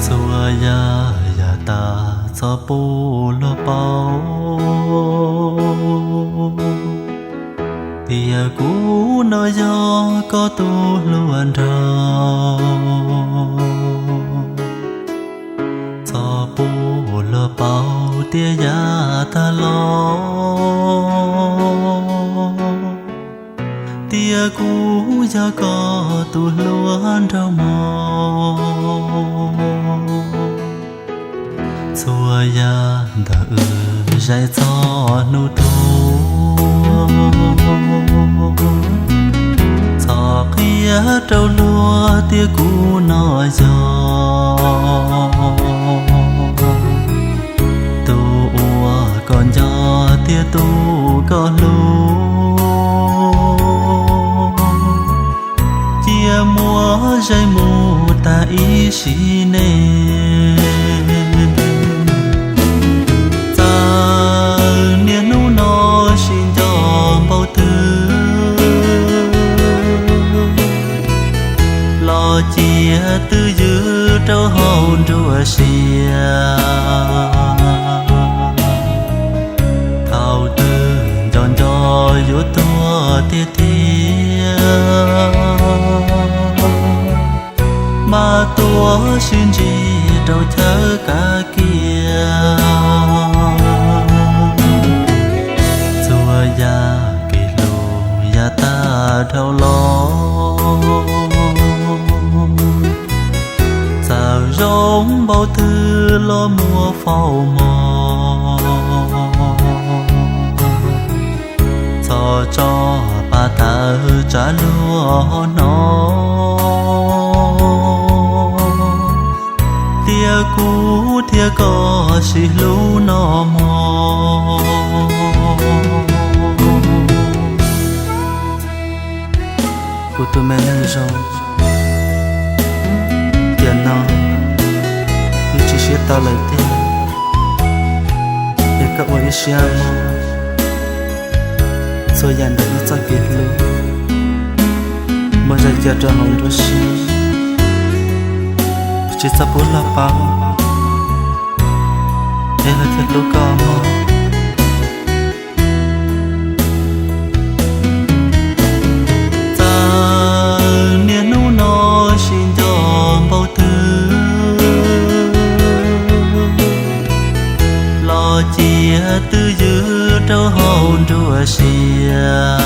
Txhua yam yam tas txhob pub luag paub, tias kuv no yog koj tus hluas nraug. Txhob pub luag paub tias yav tag los, tias kuv yog koj tus hluas nraug mog. Txhua yam ntawm wb zaim txog hnub tuag, txhob qhia rau luag tias kuv no yog tus uas koj nco thiab tus koj hlub. Cia muab zeem mus tag ib sim neej, txawm niaj hnub no sib nco npaum twg los cia twj ywm rau hauv nruab siab. Thaum twg nco nco yuav tuag tiag tiag, mas tuav sib ntsib rau chaw kav kiab. Txhua yam kev hlub yav tag dhau los, txawm zoo npaum twg los muab faus mog. Txhob tso pa tawv tsa luag hnov tias kuv thiab koj sib hlub no mog. Kuv tus me neeg zoo, tiam no wb tsis sib tau lawm tiag, es koj ua ib siab mog. Txhua yam ntawm wb txoj kev hlub muaj zaj cia rau hauv nruab siab, tsis txhob pub luag paub, es luag thiaj hlub koj mog. Txawm niaj hnub no sib nco npaum twg los cia twj ywm rau hauv nruab siab.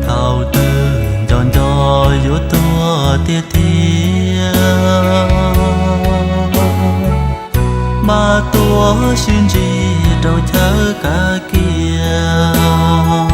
Thaum twg nco nco yuav tuag tiag tiag, mas tuav sib ntsib rau chaw kav kiab.